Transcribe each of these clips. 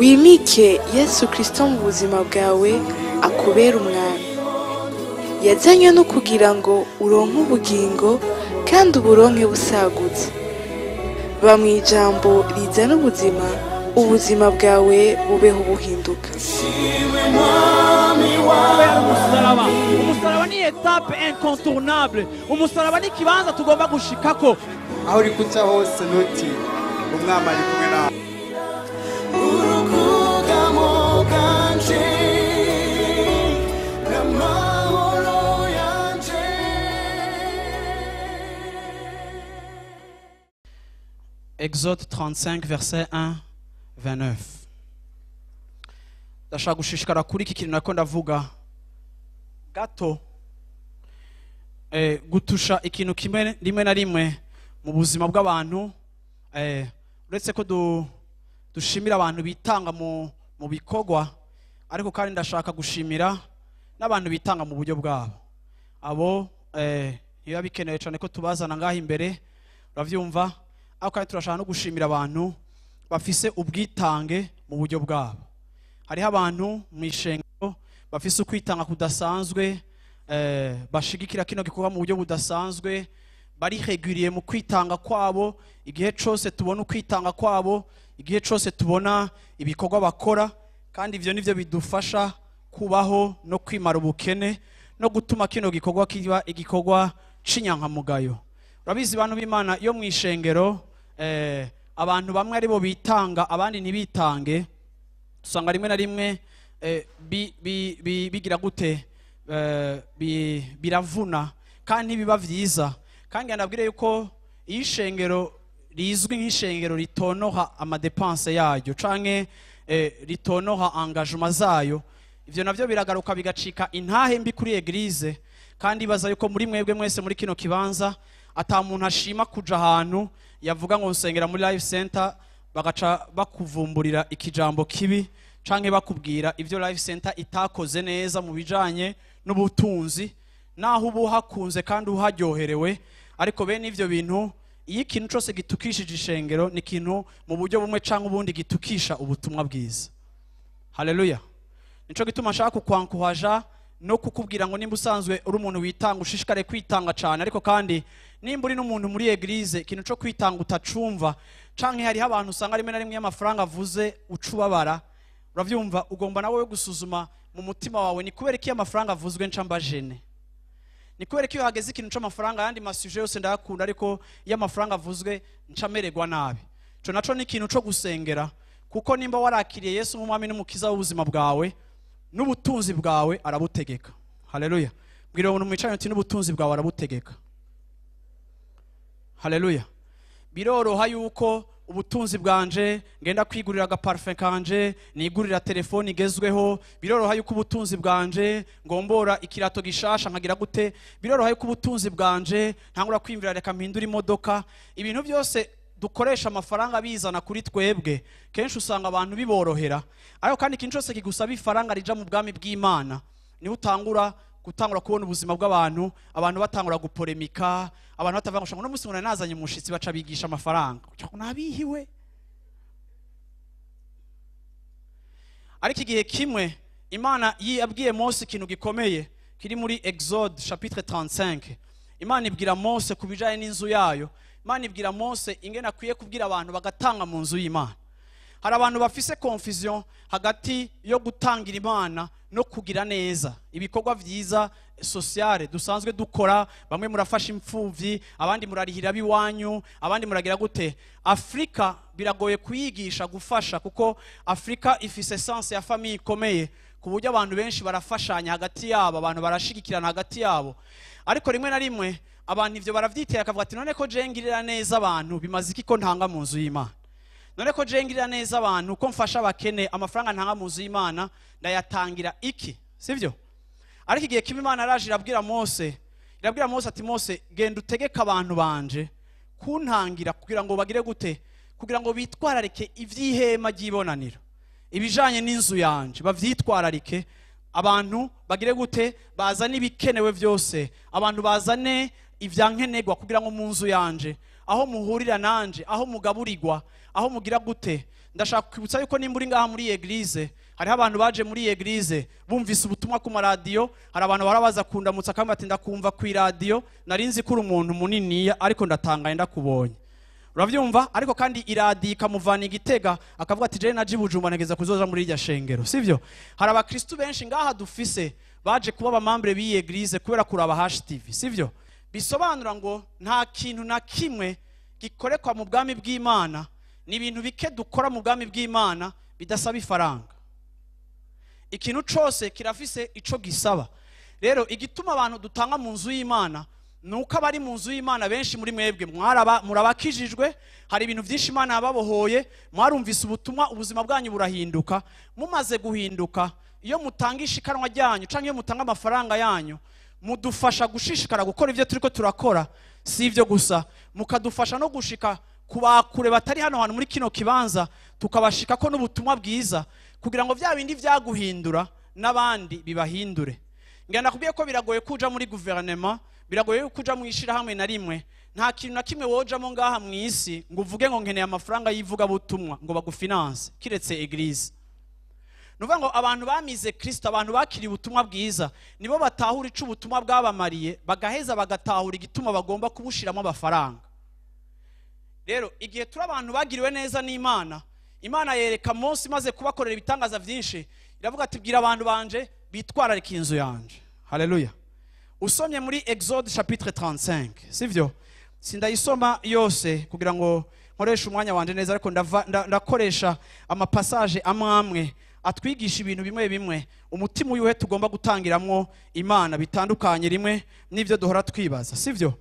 Wimike Yesu Kristo mu buzima bwawe, akubera umwami. Yazanywe no kugira ngo uronke ubugingo kandi uburonke busagutse. Ba mu ijambo rizana ubuzima, ubuzima bwawe bubeho buhinduka. Umusaraba, umusaraba ni étape incontournable. Umusaraba ni ikibanza tugomba gushikako. Aho uri kuca hose ntutinye, umwami ari kumwe nawe. Urukugamo bwanje n'amahoro yanje. Exode 35 verset 1 29. Ndashaka gushishikara kuri iki kintu nako ndavuga gato, gutusha ikintu kimwe rimwe na rimwe mu buzima bw'abantu, uretse ko dushimira abantu bitanga mu bikorwa, ariko kandi ndashaka gushimira n'abantu bitanga mu buryo bwabo. Abo ntibiba bikenewe cyane ko tubazana ngaho imbere, uravyumva, ariko kandi turashaka no gushimira abantu bafise ubwitange mu buryo bwabo. Hariho abantu mu ishengero bafise ukwitanga kudasanzwe, bashigikira kino gikorwa mu buryo budasanzwe, bariheguriye mu kwitanga kwabo. Igihe cose tubona ukwitanga kwabo, igihe cose tubona ibikorwa bakora, kandi ivyo nivyo bidufasha kubaho no kwimara ubukene no gutuma kino gikorwa kiba igikorwa c'inyankamugayo. Urabizi bantu b'Imana, iyo mu ishengero abantu bamwe aribo bitanga abandi ntibitange, usanga rimwe na rimwe bigira gute, biravuna kandi biba vyiza. Kandi ndabwire yuko iyo ishengero rizwi nk'ishengero ritonoha amadepense yaryo canke ritonoha engagement zayo, ivyo navyo biragaruka bigacika intahe mbi kuri eglise. Kandi baza yuko muri mwebwe mwese muri kino kibanza ata muntu ashima kuja ahantu yavuga ngo nsengera muri Life Center bagaca bakuvumburira ikijambo kibi canke bakubwira ivyo Life Center itakoze neza mu bijanye n'ubutunzi, naho ubu hakunze kandi uharyoherewe. Ariko bene ivyo bintu, iyo ikintu cose gitukishije ishengero ni ikintu mu buryo bumwe canke ubundi gitukisha ubutumwa bwiza. Haleluya. Nico gituma nshaka kukwankuhaja no kukubwira ngo nimba usanzwe uri umuntu witanga ushishikare kwitanga cane, ariko kandi nimba uri n'umuntu muri eglise ikintu co kwitanga utacumva, canke hariho abantu usanga rimwe na rimwe amafaranga avuze ucubabara, uravyumva, ugomba nawe gusuzuma mu mutima wawe, ni kubera iki amafaranga avuzwe nca mbajene, ni kubera iki iyo hageze ikintu c'amafaranga ayandi masuje yose ndayakunda, ariko iyo amafaranga avuzwe nca mererwa nabi. Ico naco ni ikintu co gusengera, kuko nimba warakiriye Yesu nk'umwami n'umukiza w'ubuzima bwawe, n'ubutunzi bwawe arabutegeka. Haleluya. Mbwira umuntu mwicaranye uti n'ubutunzi bwawe arabutegeka. Haleluya. Biroroha yuko ubutunzi bwanje ngenda kwigurira agaparfum kanje, nigurira telefone igezweho. Biroroha yuko ubutunzi bwanje ngombora ikirato gishasha nkagira gute. Biroroha yuko ubutunzi bwanje ntangura kwimvira reka mpindura imodoka. Ibintu byose dukoresha amafaranga bizana kuri twebwe, kenshi usanga abantu biborohera. Ariko kandi ikintu cyose kigusaba ifaranga rija mu bwami bw'Imana, niho utangura gutangura kubona ubuzima bw'abantu, abantu batangura gupolemika, abantu batavuga ngo no musi ngo nazanye umushitsi baca bigisha amafaranga, nabihiwe. Ariko igihe kimwe Imana yabwiye Mose ikintu gikomeye kiri muri Exode chapitre 35. Imana ibwira Mose kubijanye n'inzu yayo. Imana ibwira Mose ingene akwiye kubwira abantu bagatanga mu nzu y'Imana. Hari abantu bafise confusion hagati yo gutangira Imana no kugira neza ibikorwa vyiza sociale dusanzwe dukora. Bamwe murafasha imfuvyi, abandi murarihira biwanyu, abandi muragira gute. Afrika biragoye kuyigisha gufasha, kuko Afrika ifise essence ya famille ikomeye, ku buryo abantu benshi barafashanya hagati yabo, abantu barashigikirana hagati yabo. Ariko rimwe na rimwe abantu ivyo baravyitera akavuga ati none ko je ngirira neza abantu bimaze iki ko ntanga mu nzu y'Imana? None ko je ngirira neza abantu, ko mfasha abakene, amafaranga ntanga mu nzu y'Imana ndayatangira iki? Sivyo? Ariko igihe kimwe Imana yaraje irabwira Mose, irabwira Mose ati Mose genda utegeke abantu banje kuntangira kugira ngo bagire gute, kugira ngo bitwararike ivy'ihema ry'ibonaniro, ibijanye n'inzu yanje bavyitwararike. Abantu bagire gute, bazane ibikenewe byose, abantu bazane ivyankenerwa kugira ngo mu nzu yanje aho muhurira nanje, aho mugaburirwa, aho mugira gute. Ndashaka kwibutsa yuko nimba uri ngaha muri église, hariho abantu baje muri église bumvise ubutumwa ku maradiyo. Hari abantu barabaza kundamutsa akamwe ati: "Ndakumva ku iradiyo, nari nzi ko uri umuntu muniniya, ariko ndatangaye ndakubonye." Urabyumva? Ariko kandi iradiyo ikamuvana igitega, akavuga ati: "Jewe naje i Bujumbura, ntegeza kuzoza muri irya shengero." Sivyo? Hari abakristu benshi ngaha dufise baje kuba aba membres b'iyi église kubera kuraba HTV. Sivyo? Bisobanura ngo nta kintu na kimwe gikorekwa mu bwami bw'Imana, ni ibintu bike dukora mu bwami bw'Imana bidasaba ifaranga. Ikintu cose kirafise ico gisaba. Rero igituma abantu dutanga mu nzu y'Imana ni uko abari mu nzu y'Imana benshi muri mwebwe mwaraba murabakijijwe. Hari ibintu byinshi Imana yababohoye, mwarumvise ubutumwa, ubuzima bwanyu burahinduka. Mumaze guhinduka, iyo mutanga ishikanwa ryanyu cyangwa iyo mutanga amafaranga yanyu, mudufasha gushishikara gukora ibyo turiko turakora. Si ibyo gusa, mukadufasha no gushika ku bakure batari hano hantu muri kino kibanza, tukabashika ko n'ubutumwa bwiza, kugira ngo bya bindi byaguhindura n'abandi bibahindure. Ngenda nakubwiye ko biragoye kuja muri guverinema, biragoye kuja mu ishirahamwe na rimwe. Nta kintu na kimwe wojamo ngaha mu isi ngo uvuge ngo nkeneye amafaranga y'ivugabutumwa ngo bagufinance, kiretse église. Nuvuga ngo abantu bamize Kristo, abantu bakiriye ubutumwa bwiza, nibo batahura ico ubutumwa bwabamariye, bagaheza bagatahura igituma bagomba kubushiramo amafaranga. Rero igihe turi abantu bagiriwe neza n'Imana, Imana yereka Mose imaze kubakorera ibitangaza byinshi, iravuga ati: "Bwira abantu banje bitwararika inzu yanje." Haleluya! Usomye muri Exode chapitre 35, sivyo? Sindayisoma yose kugira ngo nkoreshe umwanya wanje neza, ariko ndakoresha ama passages amwe amwe atwigisha ibintu bimwe bimwe, umutima uyuhe tugomba gutangiramwo Imana bitandukanye rimwe n'ibyo duhora twibaza. Sivyo?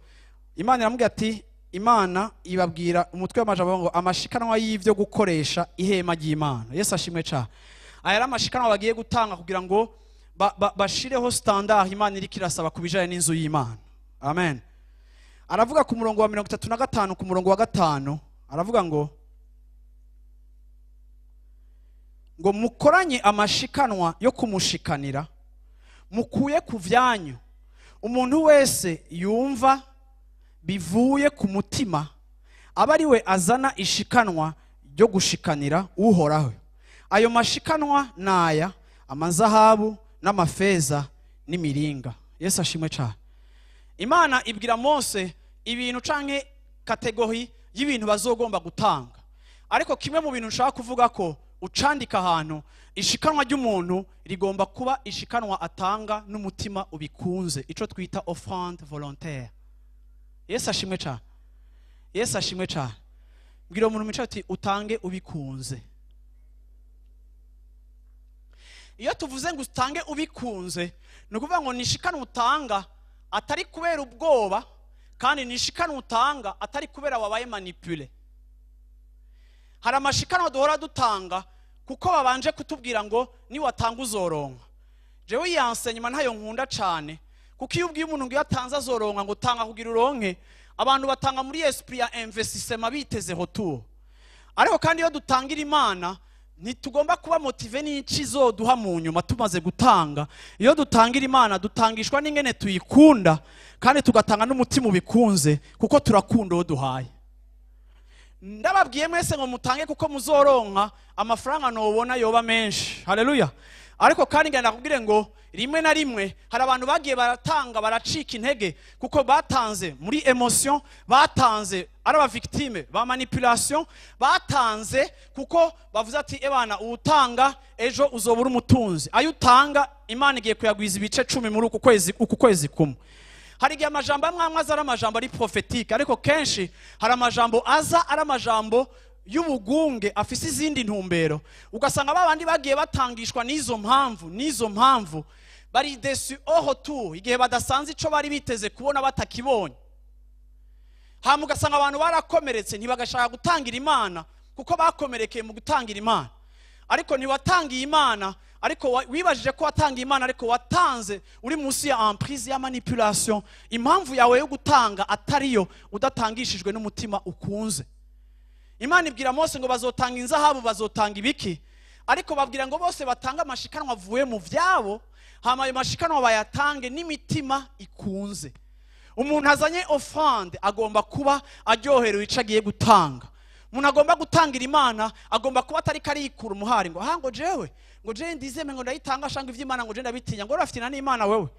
Imana iramubwira ati, Imana ibabwira umutwe w'amajambo ngo amashikanwa y'ivyo gukoresha ihema ry'Imana. Yesu ashimwe cyane. Aya ari amashikanwa bagiye gutanga kugira ngo bashireho standard Imana iriko irasaba ku bijanye n'inzu y'Imana. Amen. Aravuga ku murongo wa 35, ku murongo wa 5, aravuga ngo mukoranye amashikanwa yo kumushikanira mukuye ku vyanyu, umuntu wese yumva bivuye ku mutima aba ari we azana ishikanwa ryo gushikanira Uhoraho. Ayo mashikanwa naya: amazahabu n'amafeza n'imiringa. Yesu ashimwe cyane. Imana ibwira Mose ibintu canke catégorie y'ibintu bazogomba gutanga. Ariko kimwe mu bintu nshaka kuvuga ko ucandika ahantu, ishikanwa ry'umuntu rigomba kuba ishikanwa atanga n'umutima ubikunze, ico twita offrande volontaire. Yesu ashimwe cyane. Yesu ashimwe cyane. Mbwira umuntu mwicaye ati: "Utange ubikunze." Iyo tuvuze ngo utange ubikunze, ni ukuvuga ngo nishikanwa utanga atari kubera ubwoba, kandi nishikanwa utanga atari kubera wabaye manipulé. Hari amashikanwa duhora dutanga kuko babanje kutubwira ngo niwatanga uzoronka. Jewe iyi enseignement ntayo nkunda cyane, kuko iyo ubwiye umuntu ngo iyo atanze azoronka, ngo tanga kugira uronke, abantu batanga muri esprit ya investissement biteze retour. Ariko kandi iyo dutangira Imana, ntitugomba kuba motivé n'iki izoduha mu nyuma tumaze gutanga. Iyo dutangira Imana, dutangishwa n'ingene tuyikunda, kandi tugatanga n'umutima ubikunze, kuko turakunda uwo duhaye. Ndababwiye mwese ngo mutange kuko muzoronka amafaranga, nobona yoba menshi. Haleluya! Ariko kandi ngenda nakubwire ngo rimwe na rimwe hari abantu bagiye baratanga baracika intege, kuko batanze muri émotion, batanze ari aba victime ba manipulation, batanze kuko bavuze ati: "Ebana, utanga ejo uzobura umutunzi, ayo utanga Imana igiye kuyagwiza ibice 10 muri uku kwezi, uku kwezi kumwe." Hari igihe amajambo amwe amwe aza ari amajambo ari prophétique, ariko kenshi hari amajambo aza ari amajambo y'ubugunge afise izindi ntumbero, ugasanga ba bandi bagiye batangishwa n'izo mpamvu bari déçus au retour, igihe badasanze ico bari biteze kubona batakibonye. Hama ugasanga abantu barakomeretse, ntibagashaka gutangira Imana kuko bakomerekeye mu gutangira Imana. Ariko ntiwatangiye Imana, ariko wibajije ko watangiye Imana, ariko watanze uri munsi ya emprise ya manipulation, impamvu yawe yo gutanga atariyo, udatangishijwe n'umutima ukunze. Imana ibwira Mose ngo bazotanga inzahabu, bazotanga ibiki, ariko babwira ngo bose batange amashikanwa avuye mu vyabo, hama ayo mashikanwa bayatange n'imitima ikunze. Umuntu azanye offrande agomba kuba aryoherewe ico agiye gutanga. Umuntu agomba gutangira Imana agomba kuba atari karikura umuhari ngo aha ngo jewe ngo jewe ndizeme ngo ndayitanga shanga ivy'Imana ngo je ndabitinya ngo urafitina n'Imana wewe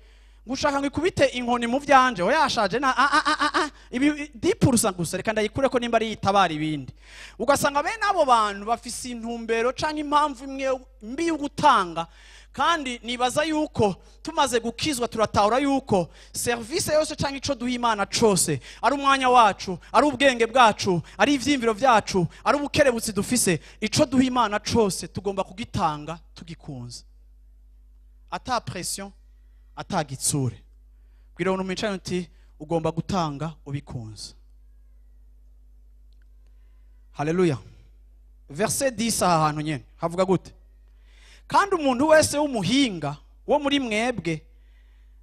ngo ushaka ngo ikubite inkoni mu vyanje oya yashaje na a a a a ibi 10% gusa reka ndayikure ko nimba ari yitabara ibindi. Ugasanga bene abo bantu bafise intumbero canke impamvu imwe mbi yo gutanga. Kandi nibaza yuko tumaze gukizwa turatahura yuko service yose canke ico duha Imana cose ari umwanya wacu, ari ubwenge bwacu, ari ivyimviro vyacu, ari ubukerebutsi dufise, ico duha Imana cose tugomba kugitanga tugikunze, ata pression, ata gitsure. Bwira umuntu mwicaye uti ugomba gutanga ubikunze. Haleluya. Verset 10 aha hantu nyene havuga gute? Kandi umuntu wese w'umuhinga wo muri mwebwe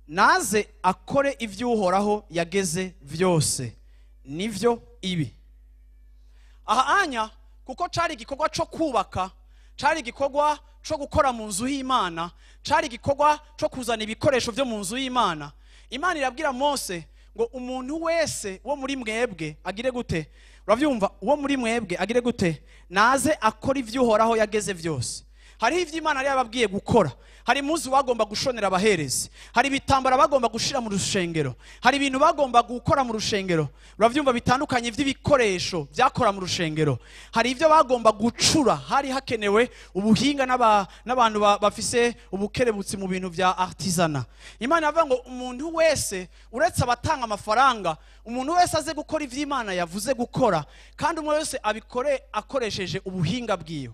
naze akore ivy'Uhoraho yageze vyose, nivyo ibi. Aha anya kuko cari igikorwa co kubaka, cari igikorwa co gukora mu nzu y'Imana, cari igikorwa co kuzana ibikoresho vyo mu nzu y'Imana. Imana irabwira Mose ngo umuntu wese wo muri mwebwe agire gute? Uravyumva, uwo muri mwebwe agire gute? Naze akore ivy'Uhoraho yageze vyose. Hari ivy'Imana yari yababwiye gukora. Hari impuzu bagomba gushonera abaherezi, hari ibitambara bagomba gushira mu rushengero, hari ibintu bagomba gukora mu rushengero. Uravyumva, bitandukanye vy'ibikoresho byakora mu rushengero. Hari ivyo bagomba gucura, hari hakenewe ubuhinga n'abantu bafise ubukerebutsi mu bintu vya artisanat. Imana yavuga ngo umuntu wese uretse abatanga amafaranga, umuntu wese aze gukora ivy'Imana yavuze gukora, kandi umuntu wese abikore akoresheje ubuhinga bwiwe.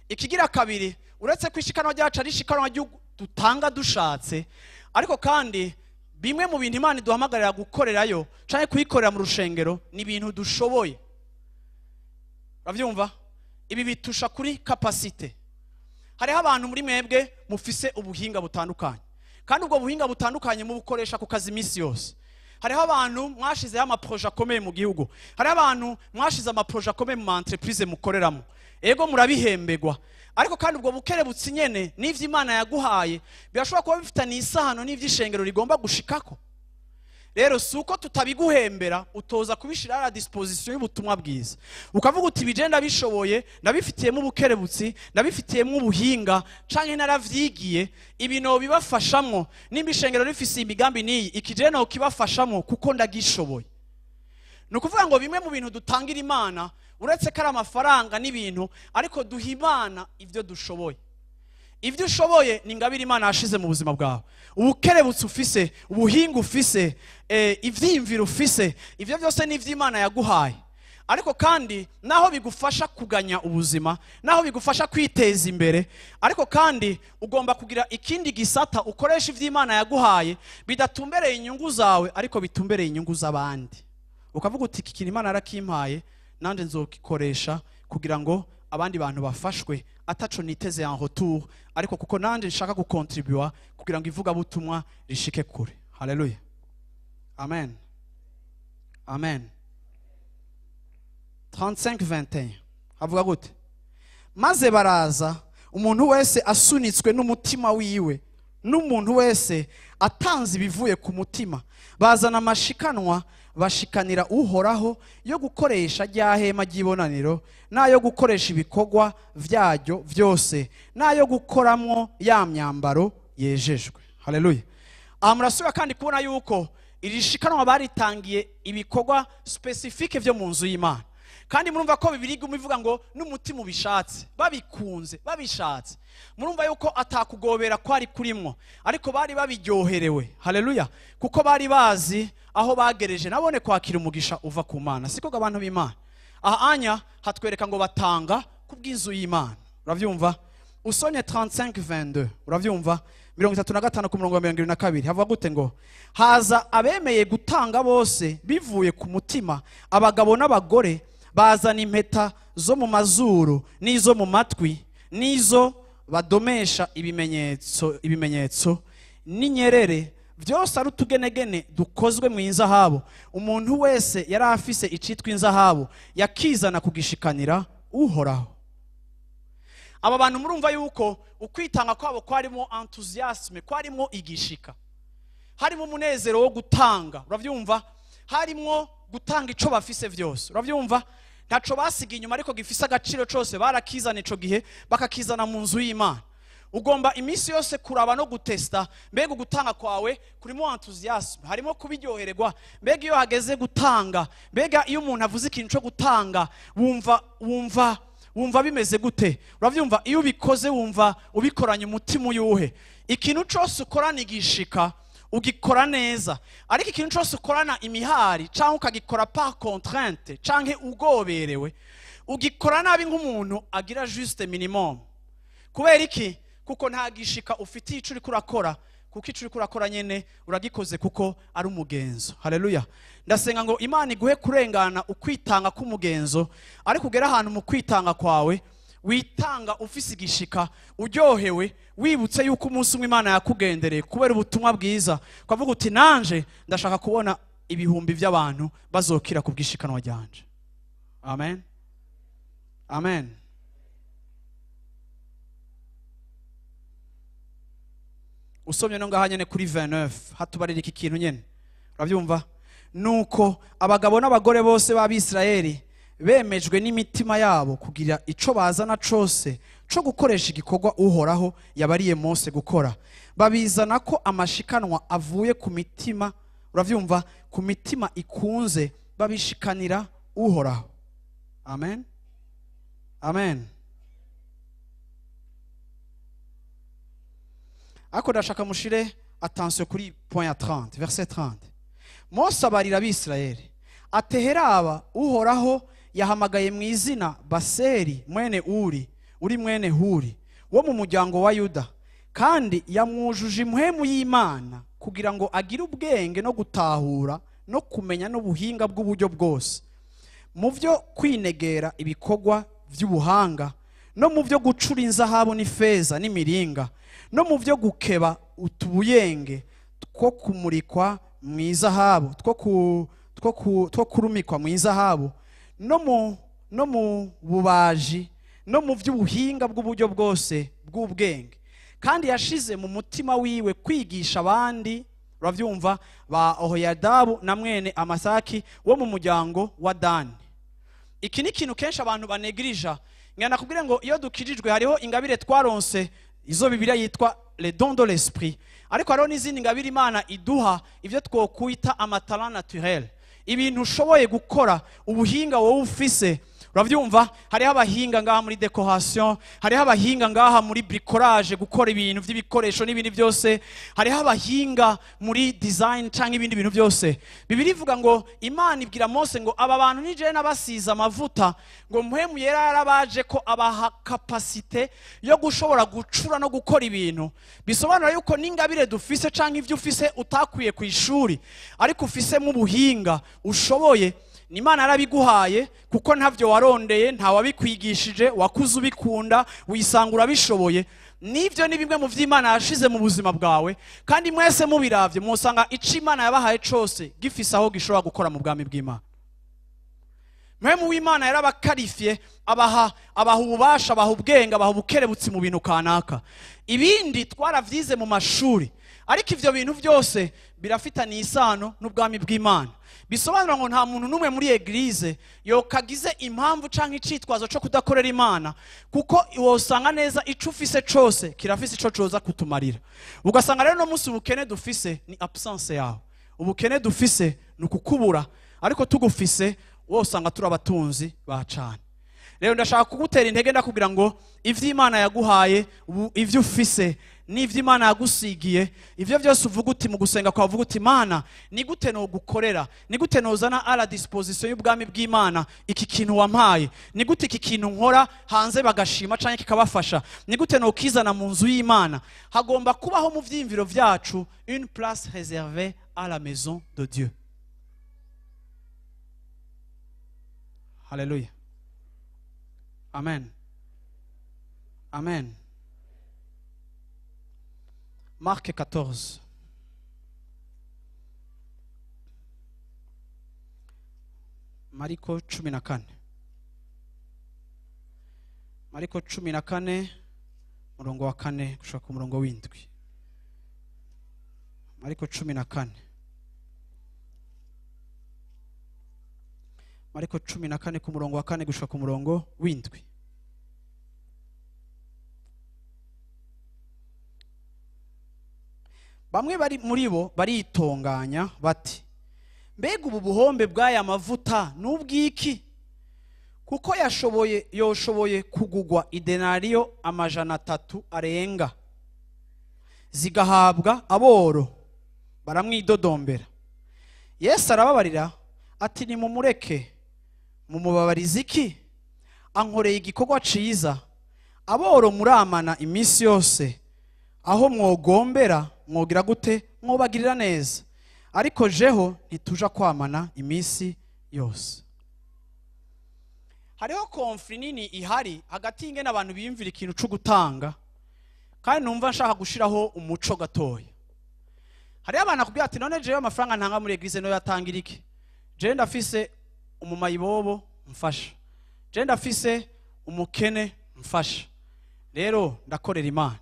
Ikigira kabiri, uretse kwishikanwa ryacu ari ishikanwa dutanga dushatse, ariko kandi bimwe mu bintu Imana iduhamagarira gukorerayo canke kuyikorera mu rushengero ni ibintu dushoboye. Uravyumva? Ibi bitusha kuri capacité. Hariho abantu muri mwebwe mufise ubuhinga butandukanye, kandi ubwo buhinga butandukanye mubukoresha ku kazi imisi yose. Hariho abantu mwashizeho amaproje akomeye mu gihugu, hariho abantu mwashize amaproje akomeye mu entreprise mukoreramo, ego murabihembegwa. Ariko kandi ubwo bukerebutsi nyene n'ivyo Imana yaguhaye birashobora kuba bifitanye isano n'ivy'ishengero rigomba gushikako. Rero si uko tutabiguhembera, utoza kubishira à la disposition y'ubutumwa bwiza, ukavuga uti bije ndabishoboye, ndabifitiyemo ubukerebutsi, ndabifitiyemo ubuhinga, canke naravyigiye, ibi no bibafashamwo, nimba ishengero rifise imigambi niyi ikije no kibafashamwo kuko ndagishoboye. Ni ukuvuga ngo bimwe mu bintu dutangira Imana, uretse ko ari amafaranga n'ibintu, ariko duha Imana ivyo dushoboye. Ivyo ushoboye ni ingabire Imana yashize mu buzima bwawe. Ubukerebutsi ufise, ubuhinga ufise, ivyiyumviro ufise, ivyo byose ni ivy'Imana yaguhaye. Ariko kandi naho bigufasha kuganya ubuzima, naho bigufasha kwiteza imbere, ariko kandi ugomba kugira ikindi gisata ukoresha ivy'Imana yaguhaye bidatumbereye inyungu zawe, ariko bitumbereye inyungu z'abandi. Ukavuga uti iki kintu Imana yarakimpaye, nanje nzokikoresha kugira ngo abandi bantu bafashwe, ataco niteze en retour, ariko kuko nanje nshaka gukontribua kugira ngo ivugabutumwa rishike kure. Haleluya. Amen. Amen. 35:21 havuga gute? Maze baraza umuntu wese asunitswe n'umutima wiwe, n'umuntu wese atanze ibivuye ku mutima, bazana amashikanwa bashikanira Uhoraho yo gukoresha rya hema ry'ibonaniro, nayo gukoresha ibikorwa vyaryo vyose, nayo gukoramwo ya myambaro yejejwe. Haleluya. Aha murasubira kandi kubona yuko iri shikanwa baritangiye ibikorwa spécifique vyo mu nzu y'Imana. Kandi murumva ko Bibiliya iguma ivuga ngo n'umutima ubishatse, babikunze, babishatse. Murumva yuko atakugobera kwari kurimwo, ariko bari babiryoherewe. Haleluya. Kuko bari bazi aho bagereje nabone kwakira umugisha uva ku Mana. Siko abantu b'Imana. Aha anya hatwereka ngo batanga kubw'inzu y'Imana. Uravyumva? Usonye 35:22. Uravyumva? 35 ku murongo wa 22 havuga gute ngo haza abemeye gutanga bose bivuye ku mutima, abagabo n'abagore, bazana impeta zo mu mazuru n'izo mu matwi n'izo badomesha ibimenyetso n'inyerere, byose ari utugenegene dukozwe mu inzahabu. Umuntu wese yari afise icitwa inzahabu yakizana kugishikanira Uhoraho. Aba bantu murumva yuko ukwitanga kwabo kwarimo enthousiasme, kwarimo igishika, harimo umunezero wo gutanga. Uravyumva? Harimo gutanga ico bafise vyose. Uravyumva? Ntaco basiga inyuma ariko gifise agaciro cose barakizana ico gihe, bakakizana mu nzu y'Imana. Ugomba iminsi yose kuraba no gutesta, mbega gutanga kwawe kurimo enthusiasm, harimo kubiryohererwa. Mbega iyo hageze gutanga, mbega iyo umuntu avuze ikintu cyo gutanga, wumva bimeze gute? Uravyumva iyo ubikoze wumva ubikoranye umutima uyuhe? Ikintu cyose ukorana igishika ugikora neza, ariko ikintu cyose ukorana imihari cyangwa ukagikora par contrainte canke ugoberewe, ugikora nabi nk'umuntu agira juste minimum. Kubera iki? Kuko nta gishika ufitiye ico uriko urakora, kuko ico uriko urakora nyene uragikoze kuko ari umugenzo. Haleluya. Ndasenga ngo Imana iguhe kurengana ukwitanga k'umugenzo, ariko ugera ahantu mu kwitanga kwawe witanga ufise igishika, uryohewe, wibutse yuko umunsi umwe Imana yakugendereye kubera ubutumwa bwiza, ukavuga uti nanje ndashaka kubona ibihumbi by'abantu bazokira ku bwishikanwa ryanje. Amen. Amen. Usomye no ngaha nyene kuri 29 hatubarira iki kintu nyene. Urabyumva? Nuko abagabo n'abagore bose b'Abisirayeli bemejwe n'imitima yabo kugira ico bazana cose co gukoresha igikorwa Uhoraho yabariye Mose gukora, babizana ko amashikanwa avuye ku mitima, uravyumva, ku mitima ikunze, babishikanira Uhoraho. Amen. Amen. Ako ndashaka mushire attention kuri point ya 30, verset 30. Mose abarira Abisirayeli ateheraba Uhoraho yahamagaye mu izina Baseri mwene Uri, uri mwene Huri, wo mu muryango wa Yuda, kandi yamwujuje impwemu y'Imana kugira ngo agire ubwenge no gutahura no kumenya n'ubuhinga bw'uburyo bwose, mu byo kwinegera ibikorwa by'ubuhanga, no mu byo gucura inzahabu n'ifeza n'imiringa, no mu byo gukeba utubuyenge two kumurikwa mu izahabu, two kurumikwa mu izahabu, no mu bubaji, no mu by'ubuhinga bw'uburyo bwose bw'ubwenge. Kandi yashize mu mutima wiwe kwigisha abandi, uravyumva, ba Ohoyadabu na mwene Amasaki wo mu muryango wa Dani. Iki ni ikintu kenshi abantu banegirija. Ngana kubwira ngo iyo dukijijwe hariho ingabire twaronse, izo Bibiliya yitwa les dons de l'esprit, ariko hariho n'izindi ngabire Imana iduha, ivyo twokwita amatalent naturel, ibintu ushoboye gukora, ubuhinga wowe ufise. Uravyumva? Hariho abahinga ngaha muri decoration, hariho abahinga ngaha muri bricolage, gukora ibintu by'ibikoresho n'ibindi byose, hariho abahinga muri design canke ibindi bintu byose. Bibiliya ivuga ngo Imana ibwira Mose ngo aba bantu nije nabasize amavuta, ngo mpwemu yera yarabaje ko abaha capacité yo gushobora gucura no gukora ibintu. Bisobanura yuko n'ingabire dufise canke ivyo ufise utakwiye ku ishuri, ariko ufise mu buhinga ushoboye, Imana yarabiguhaye kuko ntavyo warondeye, nta wabikwigishije, wakuze ubikunda, wisanga urabishoboye. Nivyo ni bimwe mu vy'Imana yashize mu buzima bwawe, kandi mwese mubiravye musanga ico Imana yabahaye cose gifise aho gishobora gukora mu bwami bw'Imana. Mwemu w'Imana yarabakarifiye, abaha ububasha, abaha ubwenge, abaha ubukerebutsi mu bintu kanaka. Ibindi twaravyize mu mashuri, ariko ivyo bintu byose birafitanye isano n'ubwami bw'Imana. Bisobanura ngo nta muntu n'umwe muri eglise yokagize impamvu canke icitwazo cyo kudakorera Imana, kuko wosanga neza ico ufise cose kirafise ico coza kutumarira. Ugasanga rero no munsi ubukene dufise ni absence yawe, ubukene dufise ni ukukubura, ariko tugufise wosanga turi abatunzi bacane. Rero ndashaka kugutera intege ndakubwira ngo ivyo Imana yaguhaye, ivyo ufise n'ivyo Imana yagusigiye, ivyo byose uvuga uti mu gusenga kwawe uvuga uti Imana ni gute no gukorera, ni gute nozana à la disposition y'ubwami bw'Imana iki kintu wampaye, ni gute iki kintu nkora hanze bagashima canke kikabafasha, ni gute no kizana mu nzu y'Imana. Hagomba kubaho mu vyimviro vyacu une place réservée à la maison de Dieu. Hallelujah. Amen. Amen. Marc 14. Mariko 14. Mariko 14 murongo wa 4 gushika ku murongo w'indwi. Mariko 14. Mariko 14 ku murongo wa 4 gushika ku murongo w'indwi. Bamwe bari muri bo baritonganya bati, mbega ubu buhombe bw'aya mavuta n'ubwiki? Kuko yoshoboye kugugwa idenariyo 300 arenga, zigahabwa aboro. Baramwidodombera. Yesu arababarira ati, nimumureke, mumubabariza iki? Ankoreye igikorwa ciza. Aboro muramana iminsi yose, aho mwogombera mwogira gute? Mwobagirira neza. Ariko jeho ntituja kwamana iminsi yose. Hariho conflit nini ihari hagati y'ingene abantu biyumvira ikintu co gutanga, kandi numva nshaka gushiraho umuco gatoya. Hariho abantu akubwira ati, none jewe amafaranga ntanga muri eglise no yatangira iki? Jewe ndafise umumayibobo mfasha, jewe ndafise umukene mfasha, rero ndakorera Imana.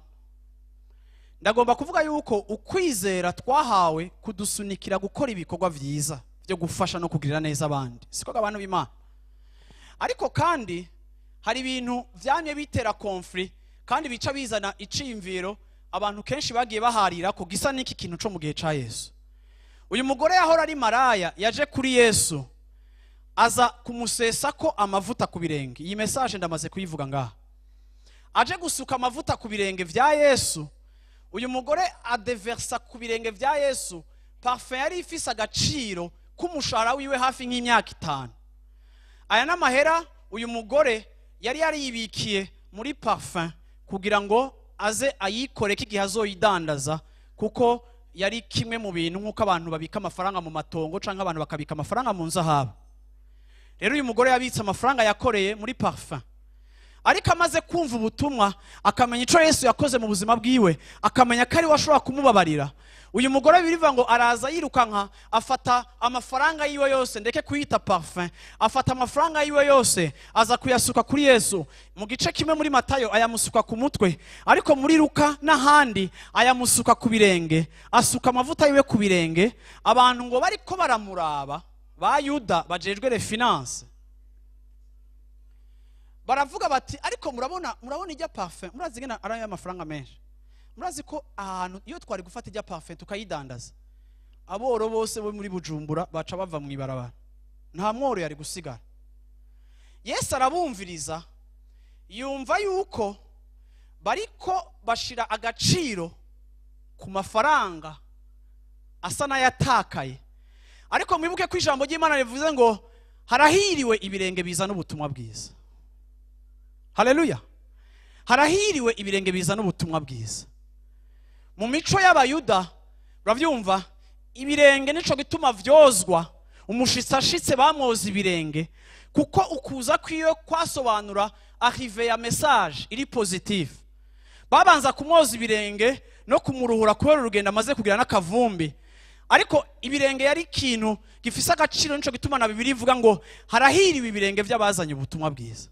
Ndagomba kuvuga yuko ukwizera twahawe kudusunikira gukora ibikorwa vyiza byo gufasha no kugirira neza abandi, siko abantu b'Imana. Ariko kandi hari ibintu vyamye bitera conflit kandi bica bizana iciyumviro abantu kenshi bagiye baharira ko gisa n'iki kintu co mu gihe ca Yesu. Uyu mugore yahora ari maraya yaje kuri Yesu aza kumusesa ko amavuta ku birenge. Iyi message ndamaze kuyivuga ngaha. Aje gusuka amavuta ku birenge vya Yesu, uyu mugore adeversa ku birenge vya Yesu parfum yari ifise agaciro k'umushahara wiwe hafi nk'imyaka 5. Aya n'amahera uyu mugore yari yaribikiye muri parfum kugira ngo aze ayikoreke igihe azoyidandaza, kuko yari kimwe mu bintu nk'uko abantu babika amafaranga mu matongo canke abantu bakabika amafaranga mu nzahabu. Rero uyu mugore yabitse amafaranga yakoreye muri parfum. Ariko amaze kumva ubutumwa, akamenya ico Yesu yakoze mu buzima bwiwe, akamenya ko ari we ashobora kumubabarira, uyu mugore birivuga ngo araza yirukanka afata amafaranga yiwe yose, ndeke kuyita parfum, afata amafaranga yiwe yose aza kuyasuka kuri Yesu. Mu gice kimwe muri Matayo ayamusuka ku mutwe, ariko muri Luka n'ahandi ayamusuka ku birenge, asuka amavuta yiwe ku birenge. Abantu ngo bariko baramuraba ba Yuda bajejwe les finances baravuga bati, ariko murabona ijya parfum, murazi ngena ari amafaranga menshi, murazi ko ahantu iyo twari gufata ijya parfum tukayidandaza aboro bose bo muri Bujumbura baca bava mu ibarabara, nta mworo yari gusigara. Yesu arabumviriza, yumva yuko bariko bashira agaciro ku mafaranga asa n'ayatakaye. Ariko mwibuke ko ijambo ry'Imana rivuze ngo harahiriwe ibirenge bizana ubutumwa bwiza. Haleluya. Harahiriwe ibirenge bizana ubutumwa bwiza. Mu mico y'Abayuda uravyumva, ibirenge nico gituma vyozwa. Umushitsi ashitse bamwoza ibirenge, kuko ukuza kwiwe kwasobanura arrive ya message iri positive. Babanza kumwoza ibirenge no kumuruhura kubera urugendo amaze kugira n'akavumbi. Ariko ibirenge yari ikintu gifise agaciro, nico gituma na Bibiliya ivuga ngo harahiriwe ibirenge by'abazanye ubutumwa bwiza.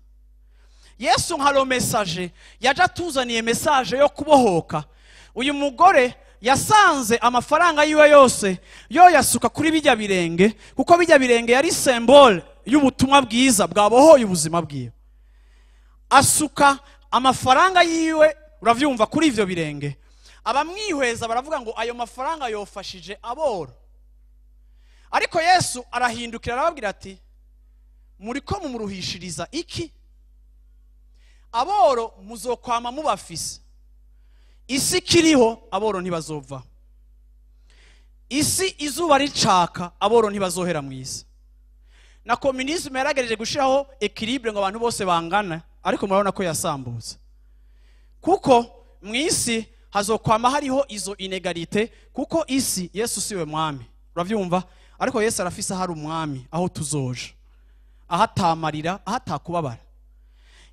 Yesu nka lo message yaje atuzaniye message yo kubohoka. Uyu mugore yasanze amafaranga yiwe yose yo yasuka kuri bijya birenge, kuko bijya birenge yari symbole y'ubutumwa bwiza bwabohoye ubuzima bwiwe. Asuka amafaranga yiwe uravyumva kuri ivyo birenge. Abamwihweza baravuga ngo ayo mafaranga yofashije aboro. Ariko Yesu arahindukira arababwira ati, muriko mumuruhishiriza iki? Aboro muzokwama mubafise. Isi kiriho aboro ntibazova. Isi izuba ricaka aboro ntibazohera mu isi. Na communisme yaragereje gushiraho equilibre ngo abantu bose bangana, ariko murabona ko yasambutse. Kuko mu isi hazokwama hariho izo inegalite, kuko isi Yesu siwe mwami. Uravyumva? Ariko Yesu arafise hari umwami aho tuzoja, ahatamarira, ahatakubabara.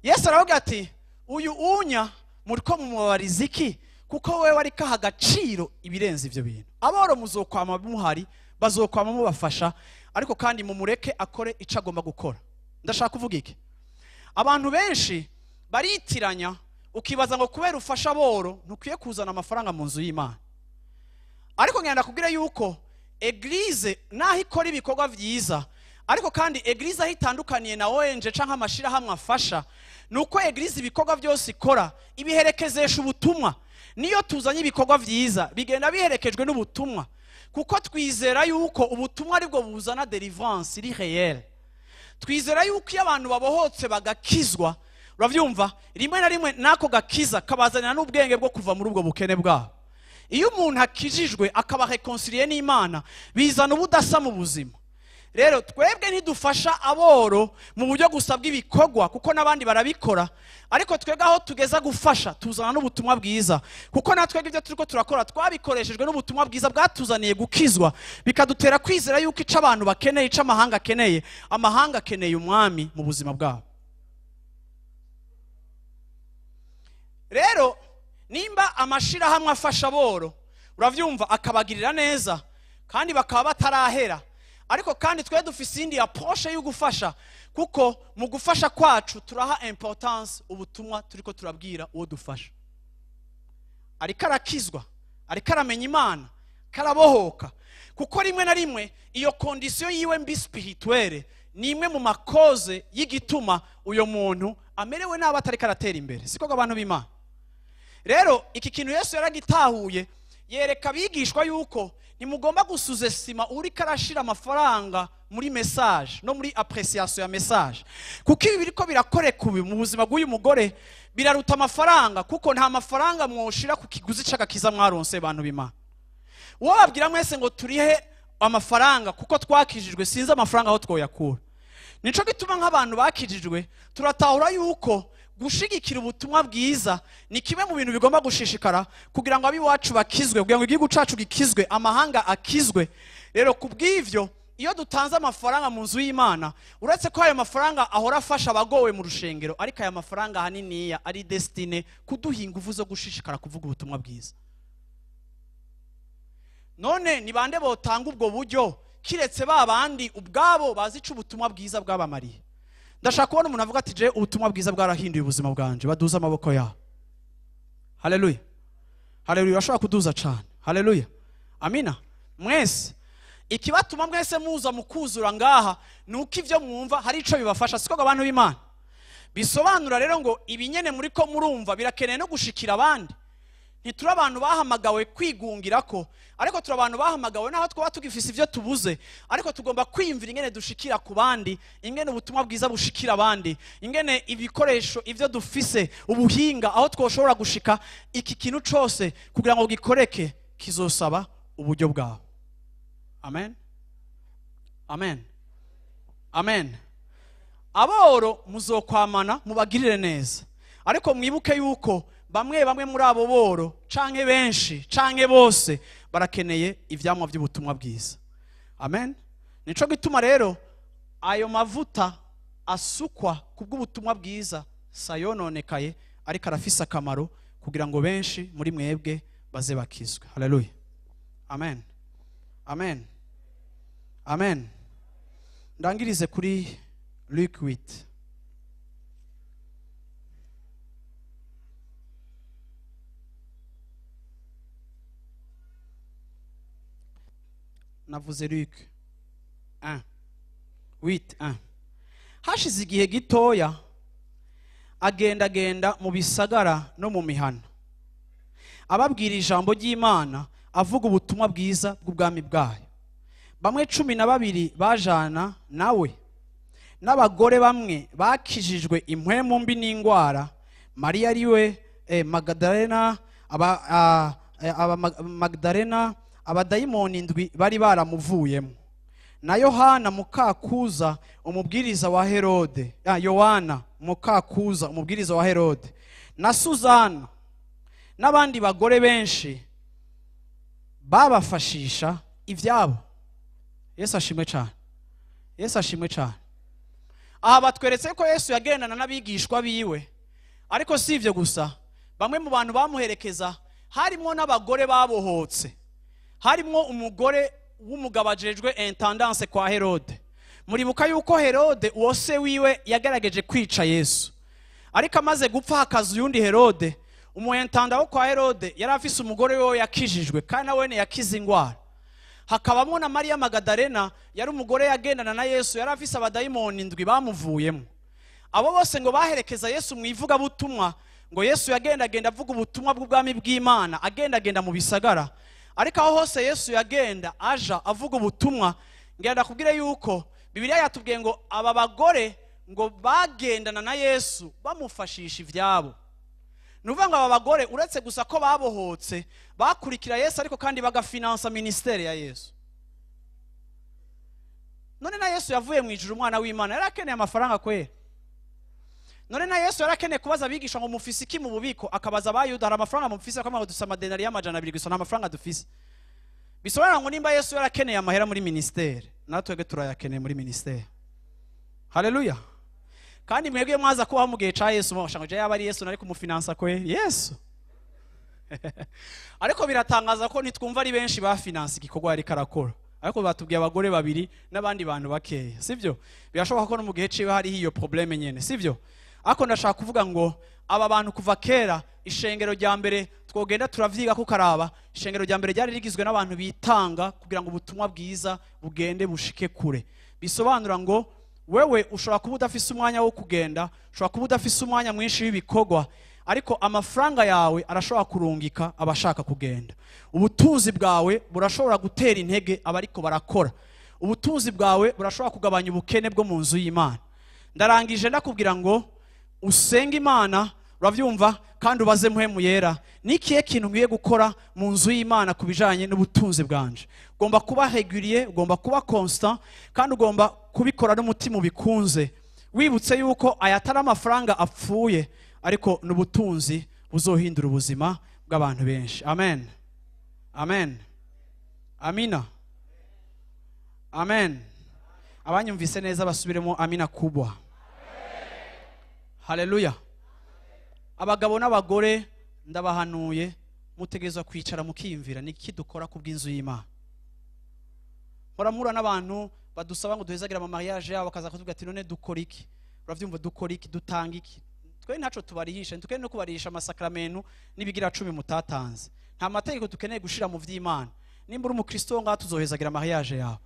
Yesu aravuga ati, uyu unya muriko mumubabariza iki? Kuko wewe ari kaha agaciro ibirenze ivyo bintu. Aboro muzokwama muhari, bazokwama mubafasha, ariko kandi mumureke akore ico agomba gukora. Ndashaka kuvuga iki? Abantu benshi baritiranya, ukibaza ngo kubera ufasha aboro ntukwiye kuzana amafaranga mu nzu y'Imana. Ariko ngenda kubwira yuko eglise naho ikora ibikorwa vyiza, Ariko kandi église aho itandukaniye na ONG canke amashirahamwe afasha, nuko église ibikorwa byose ikora ibiherekezesha ubutumwa. Niyo tuzanye ibikorwa vyiza bigenda biherekejwe n'ubutumwa, kuko twizera yuko ubutumwa aribwo buzana délivrance iri réelle. Twizera yuko iyo abantu babohotse bagakizwa, uravyumva, rimwe na rimwe nako gakiza kabazanira n'ubwenge bwo kuva muri ubwo bukene bwabo. Iyo umuntu akijijwe akaba réconcilié n'Imana, bizana ubudasa mu buzima. Rero twebwe ntidufasha aboro mu buryo gusa bw'ibikorwa, kuko n'abandi barabikora, ariko twebwe aho tugeza gufasha tuzana n'ubutumwa bwiza, kuko natwebwe ibyo turiko turakora twabikoreshejwe n'ubutumwa bwiza bwatuzaniye gukizwa, bikadutera kwizera yuko ico abantu bakeneye, ico amahanga akeneye, amahanga akeneye umwami mu buzima bwabo. Rero nimba amashirahamwe afasha aboro, uravyumva, akabagirira neza kandi bakaba batarahera, ariko kandi twe dufise indi approche yo gufasha, kuko mu gufasha kwacu turaha importance ubutumwa turiko turabwira uwo dufasha. Ariko arakizwa, ariko aramenya Imana, karabohoka, kuko rimwe na rimwe iyo condition yiwe mbi spirituelle ni imwe mu makoze y'igituma uyo muntu amerewe nabi, atariko aratera imbere. Siko abantu b'Imana? Rero iki kintu Yesu yaragitahuye, yereka abigishwa yuko ntimugomba gusous-estimer uriko arashira amafaranga muri message no muri appréciation ya message, kuko ibi biriko birakoreka ubu mu buzima bw'uyu mugore biraruta amafaranga, kuko nta mafaranga mwoshira ku kiguzi c'agakiza mwaronse. Bantu b'Imana, uwo babwira mwese ngo turihe amafaranga kuko twakijijwe, sinzi amafaranga aho twoyakura. Nico gituma nk'abantu bakijijwe turatahura yuko gushigikira ubutumwa bwiza ni kimwe mu bintu bigomba gushishikara kugira ngo abiwacu bakizwe, kugira ngo igihugu cacu gikizwe, amahanga akizwe. Rero kubw'ivyo, iyo dutanze amafaranga mu nzu y'Imana, uretse ko ayo mafaranga ahora afasha abagowe mu rushengero, ariko aya mafaranga ahaniniya ari destiné kuduha ingufu zo gushishikara kuvuga ubutumwa bwiza. None ni bande botanga ubwo buryo kiretse ba bandi ubwabo bazi ico ubutumwa bwiza bwabamariye? Ndashaka kubona umuntu avuga ati: "Je, ubutumwa bwiza bwarahinduye ubuzima bwanje." Baduza amaboko yabo. Haleluya, haleluya! Urashobora kuduza cane. Haleluya, amina. Mwese ikibatuma mwese muza mukuzura ngaha ni uko ivyo mwumva hari ico bibafasha, siko abantu b'Imana? Bisobanura rero ngo ibinyene muri ko murumva birakeneye no gushikira abandi. Ntituri abantu bahamagawe kwigungira ko, ariko turi abantu bahamagawe, naho twaba tugifise ivyo tubuze, ariko tugomba kwiyumvira ingene dushikira ku bandi, ingene ubutumwa bwiza bushikira abandi, ingene ibikoresho, ivyo dufise, ubuhinga, aho twoshobora gushika. Iki kintu cose kugira ngo gikoreke kizosaba uburyo bwawe. Amen, amen, amen. Aboro muzokwamana, mubagirire neza, ariko mwibuke yuko bamwe bamwe muri abo boro, canke benshi canke bose, barakeneye ivyamwa by'ubutumwa bwiza. Amen. Nico gituma rero ayo mavuta asukwa kubw'ubutumwa bwiza sayononekaye, ariko arafise akamaro kugira ngo benshi muri mwebwe baze bakizwe. Haleluya, amen, amen, amen. Ndangirize kuri Luc 8. Navuze Luc 1 8 1. Hashize igihe gitoya agendagenda mu bisagara no mu mihana, ababwira ijambo ry'Imana, avuga ubutumwa bwiza bw'ubwami bwayo. Bamwe 12 bajana nawe, n'abagore bamwe bakijijwe impwemu mbi n'ingwara, Mariya ariwe Magdalena, aba Magdalena abadayimoni indwi bari baramuvuyemo, na Yohana mukakuza umubwiriza wa Herode, Yohana mukakuza umubwiriza wa Herode, na Suzana, n'abandi bagore benshi babafashisha ivyabo. Yesu ashimwe cyane, Yesu ashimwe cyane. Aha batweretse ko Yesu yagendana n'abigishwa biwe, ariko si ivyo gusa. Bamwe mu bantu bamuherekeza harimo n'abagore babohotse, harimo umugore w'umugabo ajejwe intendance kwa Herode. Muribuka yuko Herode uwo se wiwe yagerageje kwica Yesu, ariko amaze gupfa hakaza uyundi Herode. Umuentanda wo kwa Herode yari afise umugore we yakijijwe, kandi nawe yakize ingwara. Hakabamo na Mariya Magadalena, yari umugore yagendana na Yesu, yari afise abadayimoni 7 bamuvuyemo. Abo bose ngo baherekeza Yesu mu ivugabutumwa, ngo Yesu yagendagenda avuga ubutumwa bw'ubwami bw'Imana, agendagenda mu bisagara. Ariko aho hose Yesu yagenda aja avuga ubutumwa, ngenda kubwira yuko Bibiliya yatubwiye ngo aba bagore ngo bagendana na Yesu bamufashisha ivyabo. Nuvuga ngo aba bagore uretse gusa ko babohotse bakurikira Yesu, ariko kandi bagafinansa ministeri ya Yesu. None na Yesu yavuye mu ijuru, umwana w'Imana, yari akeneye amafaranga kwera? None na Yesu yari akeneye kubaza abigisha ngo mufise iki mu bubiko, akabaza abayuda hari amafaranga mufise, akamwe ngo dufise amadenari y'200 gusa, nta mafaranga dufise. Bisobanura ngo nimba Yesu yari akeneye amahera muri ministeri, natwebwe turayakeneye muri ministeri. Haleluya. Kandi mwebwe mwaza kubaho mu gihe ca Yesu, mwashanga je yaba ari Yesu nari kumufinansa kwe Yesu. Ariko biratangaza ko nitwumva ari benshi bafinansa igikorwa yari karakora, ariko batubwiye abagore babiri n'abandi bantu bakeya, sivyo? Birashoboka ko no mu gihe ciwe hari iyo probleme nyene, sivyo? Ariko ndashaka kuvuga ngo aba bantu kuva kera, ishengero rya mbere twogenda turavyiga ko karaba, ishengero rya mbere ryari rigizwe n'abantu bitanga kugira ngo ubutumwa bwiza bugende bushike kure. Bisobanura ngo wewe ushobora kuba udafise umwanya wo kugenda, ushobora kuba udafise umwanya mwinshi w'ibikorwa, ariko amafaranga yawe arashobora kurungika abashaka kugenda. Ubutunzi bwawe burashobora gutera intege abariko barakora. Ubutunzi bwawe burashobora kugabanya ubukene bwo mu nzu y'Imana. Ndarangije ndakubwira ngo usenge Imana, uravyumva, kandi ubaze Mpwemu Yera, nikiye kintu nkwiye gukora mu nzu y'Imana kubijanye n'ubutunzi bwanje. Ugomba kuba régulier, ugomba kuba constant, kandi ugomba kubikora n'umutima ubikunze, wibutse yuko ayatari amafaranga apfuye, ariko n'ubutunzi buzohindura ubuzima bw'abantu benshi. Amen. Amen. Amina. Amen. Abanyumvise neza basubiremo amina kubwa. Haleluya. Abagabo n'abagore ndabahanuye, mutegerezwa kwicara mukiyumvira niki dukora ku bw'inzu y'Imana. Mpora n'abantu badusaba ngo duhezagira ama mariage yabo, bakaza kutubwira ati none dukora iki? Uravyumva, dukora iki? Dutanga iki? Twe ntaco tubarihisha, ntukeneye no kubarihisha amasakramento n'ibigira 10 mutatanze. Nta mategeko tukeneye gushira mu vy'Imana. Nimba uri umukristo ngaha tuzohezagira mariage yawe,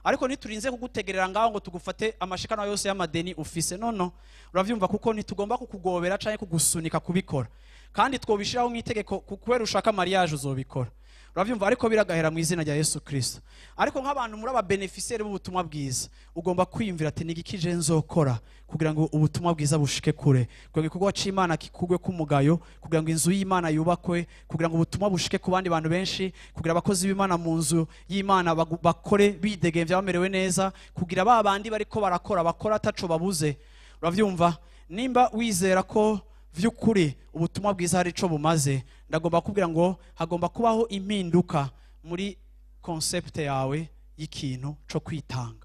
ariko niturinze kugutegerera ngaho ngo tugufate amashikano yose y'amadeni ufise. No, uravyumva, kuko ntitugomba kukugobera canke kugusunika kubikora. Kandi twobishiraho nk'itegeko, kubera ushaka mariage uzobikora. Uravyumva, ariko biragahera mu izina rya Yesu Kristo. Ariko nk'abantu muri aba beneficiaire b'ubutumwa bwiza, ugomba kwiyumvira ati nigiki je nzokora kugira ngo ubutumwa bwiza bushike kure, kugira ngo igikorwa c'Imana kikugwe kumugayo, kugira ngo inzu y'Imana yubakwe, kugira ngo ubutumwa bushike ku bandi bantu benshi, kugira abakozi b'Imana mu nzu y'Imana bakore bidegemvya bamerewe neza, kugira ba bandi bariko barakora bakora ataco babuze. Uravyumva, nimba wizera ko vy'ukuri ubutumwa bwiza hari ico bumaze, ndagomba kubwira ngo hagomba kubaho impinduka muri concept yawe y'ikintu co kwitanga.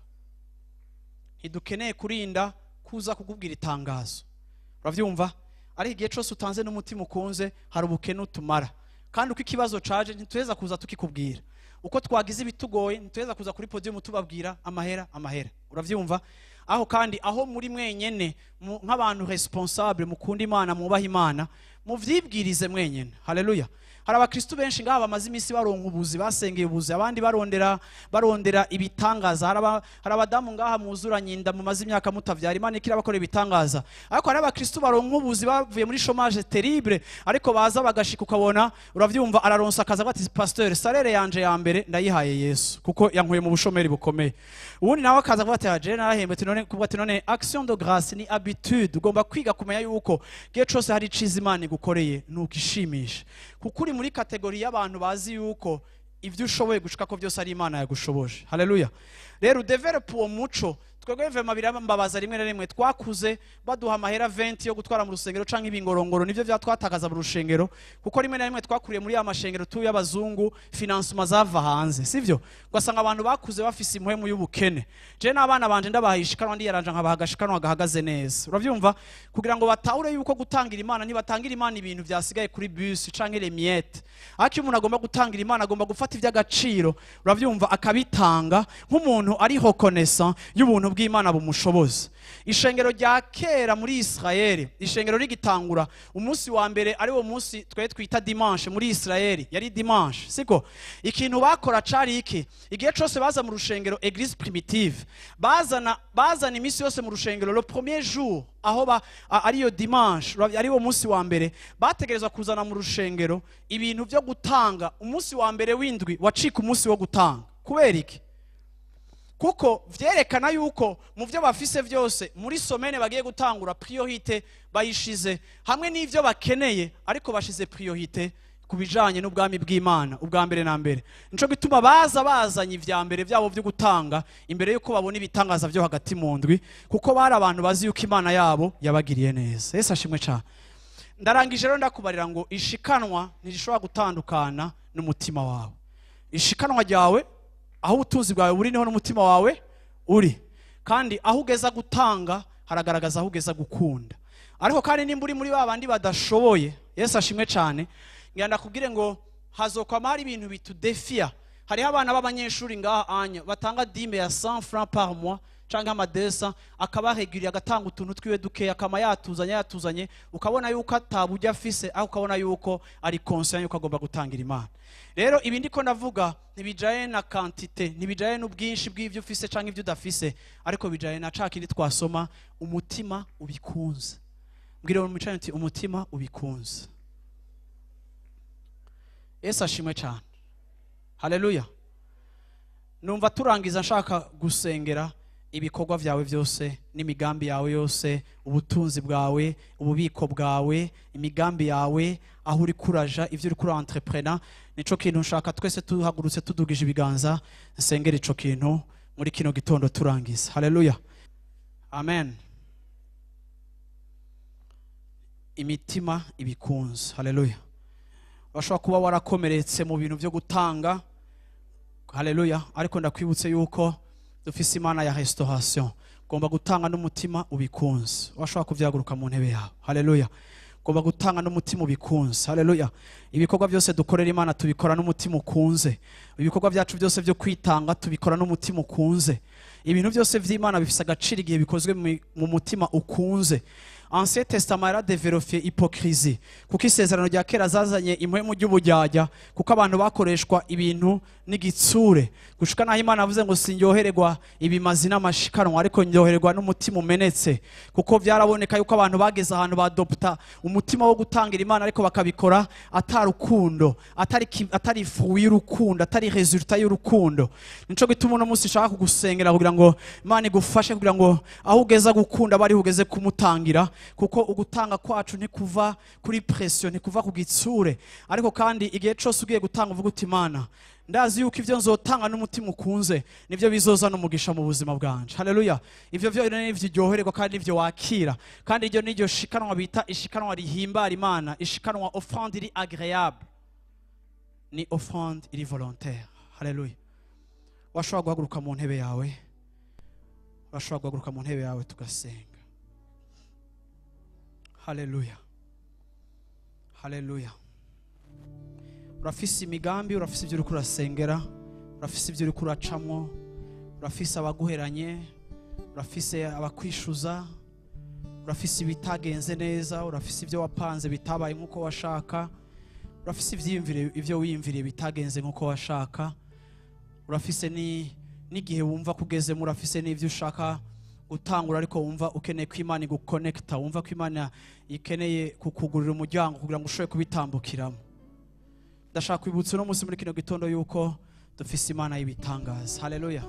Ntidukeneye kurinda kuza kukubwira itangazo. Uravyumva, ari igihe cyose utanze n'umutima ukunze hari ubukene utumara. Kandi uko ikibazo caje ntituheza kuza tukikubwira. Uko twagize ibitugoye ntituheza kuza kuri podium tubabwira amahera amahera. Uravyumva? Aho kandi aho muri mwenyene nk'abantu responsable mukunda Imana mwubaha Imana muvyibwirize mwenyene. Haleluya. Hari abakristo benshi ngaha bamaze iminsi baronka ubuzi, basengeye ubuzi, abandi barondera ibitangaza. Hari abadamu ngaha muzuranye inda mumaze imyaka mutavyara, Imana ikira bakora ibitangaza. Ariko hari abakristo baronka ubuzi bavuye muri chômage terrible, ariko baza bagashika ukabona uravyumva araronsa akaza ati pasteur salaire yanje ya mbere ndayihaye Yesu kuko yankuye mu bushomeri bukomeye. Ubundi nawe akaza kuvuga ati je narahembe ati none kuvuga ati none action de grâce ni habitude, ugomba kwiga kumenya yuko gihe cose hari iciza Imana igukoreye nukishimisha. Kuko uri muri kategori y'abantu bazi yuko ivyo ushoboye gushika ko byose ari Imana yagushoboje. Haleluya. Rero develop uwo muco. Twebwe vema birambabaza rimwe na rimwe twakuze baduha amahera 20 yo gutwara mu rusengero canke ibingorongoro, nivyo vyatwatakaza mu rushengero, kuko rimwe na rimwe twakuriye muri ya mashengero tu y'abazungu, financement zava hanze, sivyo? Ugasanga abantu bakuze bafise impwemu y'ubukene. Je n'abana banje ndabahishikanwa ndiyaranja nkabahagashikanwa gahagaze neza. Uravyumva? Kugira ngo batahure yuko gutangira Imana ntibatangira Imana ibintu vyasigaye kuri bus canke les miettes. Ariko umuntu agomba gutangira Imana agomba gufata ivy'agaciro, uravyumva, akabitanga nk'umuntu ari reconnaissant y'ubuntu bw'Imana bumushoboza. Ishengero rya kera muri Israeli, ishengero rigitangura umunsi wa mbere ari wo munsi twe twita dimanche muri Israeli, yari dimanche, siko? Ikintu bakora cari iki? Igihe cose baza mu rushengero, église primitive, bazana iminsi yose mu rushengero le premier jour aho ba ariyo dimanche, ari wo munsi wa mbere, bategerezwa kuzana mu rushengero ibintu byo gutanga. Umunsi wa mbere w'indwi wacika umunsi wo gutanga. Kubera iki? Kuko vyerekana yuko mu byo bafise vyose muri semaine bagiye gutangura, priorité bayishize hamwe n'ivyo bakeneye, ariko bashize priorité ku bijanye n'ubwami bw'Imana ubwa mbere na mbere. Nico gituma baza bazanye ivya mbere byabo byo gutanga imbere yuko babona ibitangaza byo hagati mu ndwi, kuko bari abantu bazi yuko Imana yabo yabagiriye neza. Yesu ashimwe cyane. Ndarangije rero ndakubarira ngo ishikanwa ntirishobora gutandukana n'umutima wawe. Ishikanwa ryawe, aho ubutunzi bwawe buri niho n'umutima wawe uri, kandi aho ugeza gutanga haragaragaza aho ugeza gukunda. Ariko kandi nimba uri muri ba bandi badashoboye, Yesu ashimwe cyane, ngira ndakubwire ngo hazokwama hari ibintu bitudefia. Hariho abana b'abanyeshuri ngaha anya batanga dîme ya 100 francs par mois canke ama 200, akaba régulier, agatanga utuntu twiwe dukeya, akama yatuzanye, ukabona yuko atabujya afise, aho ukabona yuko ari conscient yuko agomba gutangira Imana. Rero ibi ndiko ndavuga ntibijaye na quantité, ntibijaye n'ubwinshi bw'ivyo ufise canke ivyo udafise, ariko bijaye na ca kindi twasoma, umutima ubikunze. Mbwira mu micanye uti umutima ubikunze. Yesu ashimwe cyane. Haleluya. Numva turangiza nshaka gusengera ibikorwa vyawe byose n'imigambi yawe yose, ubutunzi bwawe, ububiko bwawe, imigambi yawe, aho uri kuraja, ivyo uri kura entrepreneur. Nico kintu nshaka twese tuhagurutse tudugije ibiganza, nsengera ico kintu muri kino gitondo turangiza. Haleluya. Amen. Imitima ibikunze. Haleluya. Washobora kuba warakomeretse mu bintu byo gutanga. Haleluya. Ariko ndakwibutse yuko dufise Imana ya restauration. Ugomba gutanga n'umutima ubikunze. Washobora kuvyaguruka mu ntebe yawe. Haleluya. Ugomba gutanga n'umutima ubikunze. Haleluya. Ibikorwa byose dukorera Imana tubikora n'umutima ukunze. Ibikorwa byacu byose byo kwitanga tubikora n'umutima ukunze. Ibintu byose vy'Imana bifise agaciro igihe bikozwe mu mutima ukunze. Ancien Testament yara développé hypocrisie, kuko isezerano rya kera zazanye impwemu ry'ubujyajya, kuko abantu bakoreshwa ibintu n'igitsure, gushika naho Imana avuze ngo sinyohererwa ibimazi n'amashikanwa, ariko ndyohererwa n'umutima umenetse. Kuko byaraboneka yuko abantu bageze ahantu badopta umutima wo gutangira Imana, ariko bakabikora atarukundo, atari ifu y'urukundo, atari résultat y'urukundo. Nico gituma uno munsi nshaka kugusengera kugira ngo Imana igufashe, kugira ngo aho ugeza gukunda bari ugeze kumutangira, kuko ugutanga kwacu ntikuva kuri pression, ntikuva ku gitsure. Ariko kandi igihe cyose ugiye gutanga uvuga uti Imana, ndazi yuko ivyo nzotanga n'umutima ukunze nivyo bizozana umugisha mu buzima bwanje. Haleluya. Ivyo vyo nivyo uryohererwa kandi nivyo wakira, kandi iryo niryo shikanwa bita ishikanwa rihimbara Imana, ishikanwa offrande iri agréable, ni offrande iri volontaire. Haleluya. Washobora guhaguruka mu ntebe yawe, washobora guhaguruka mu ntebe yawe tugasenga. Haleluya. Haleluya. Urafise imigambi, urafise ibyo uriko urasengera, urafise ibyo uriko uracamwo, urafise abaguheranye, urafise abakwishuza, urafise ibitagenze neza, urafise ibyo wapanze bitabaye nkuko washaka, urafise ivyiyumvire, ivyo wiyumviriye bitagenze nkuko washaka, urafise n'igihe wumva kugezemo, urafise n'ivyo ushaka gutangura ariko wumva ukeneye ko Imana iguconnecta, wumva ko Imana ikeneye kukugurira umuryango kugira ngo ushobore kubitambukiramo. Ndashaka kwibutsa uno munsi muri kino gitondo yuko dufise Imana y'ibitangaza. Haleluya.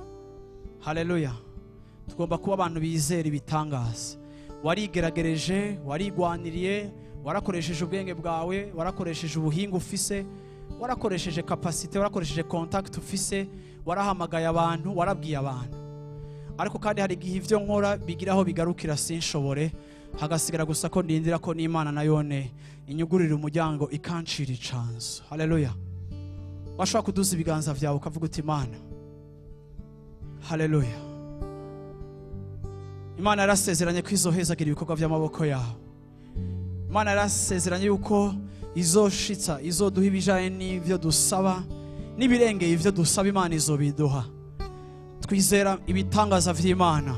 Haleluya. Tugomba kuba abantu bizera ibitangaza. Warigeragereje, warigwaniriye, warakoresheje ubwenge bwawe, warakoresheje ubuhinga ufise, warakoresheje capacité, warakoresheje contact ufise, warahamagaye abantu, warabwiye abantu. Ariko kandi hari igihe ivyo nkora bigiraho bigarukira sinshobore, hagasigara gusa ko ndindira ko n'Imana nayone inyugurira umuryango ikancira icanzo. Haleluya. Washobora kuduza ibiganza vyawe ukavuga uti Imana. Haleluya. Imana yarasezeranye ko izohezagira ibikorwa by'amaboko yawe. Imana yarasezeranye yuko izoshitsa, izoduha ibijanye n'ivyo dusaba, n'ibirengeye ivyo dusaba Imana izobiduha. Twizera ibitangaza vy'Imana.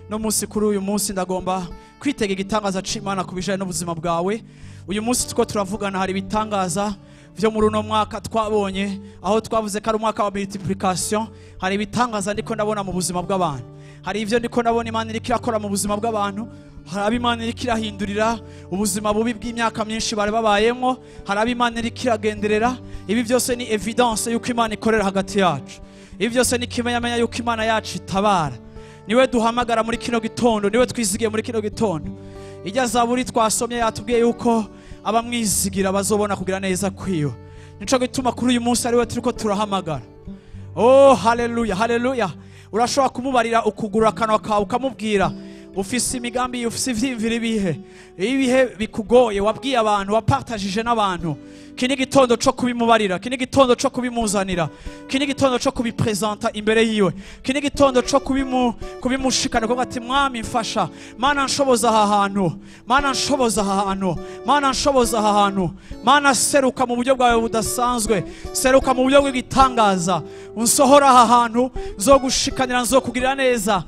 No munsi, kuri uyu munsi, ndagomba kwitega igitangaza c'Imana ku bijanye n'ubuzima bwawe. Uyu munsi tuko turavugana, hari ibitangaza vyo muri uno mwaka twabonye, aho twavuze ko ari umwaka wa multiplication. Hari ibitangaza ndiko ndabona mu buzima bw'abantu, hari ivyo ndiko ndabona Imana iriko irakora mu buzima bw'abantu. Hari abo Imana iriko irahindurira ubuzima bubi bw'imyaka myinshi bari babayemwo, hari abo Imana iriko iragenderera. Ibi byose ni évidence yuko Imana ikorera hagati yacu. Ibi byose ni kimenyamenya yuko Imana yacu itabara. Niwe duhamagara muri kino gitondo, niwe twizigiye muri kino gitondo. Ijya zaburi twasomye yatubwiye yuko abamwizigira bazobona kugira neza kwiwe. Nico gituma kuri uyu munsi ariwe turiko turahamagara. Oh, haleluya, haleluya! Urashobora kumubarira, ukugura akanwa kawe, ukamubwira ufise imigambi, ufise ivyiyumviro, ibihe bikugoye, wabwiye abantu, wapartagije n'abantu. Iki ni igitondo co kubimubarira, iki ni igitondo co kubimuzanira, iki ni igitondo co kubipresenta imbere yiwe, iki ni igitondo co kubimushikana, kuvuga ati: "Mwami, mfasha. Mana, nshoboza aha hantu. Mana, nshoboza aha hantu. Mana, nshoboza aha hantu. Mana, seruka mu buryo bwawe budasanzwe, seruka mu buryo bw'igitangaza, unsohora aha hantu. Nzogushikanira, nzokugirira neza,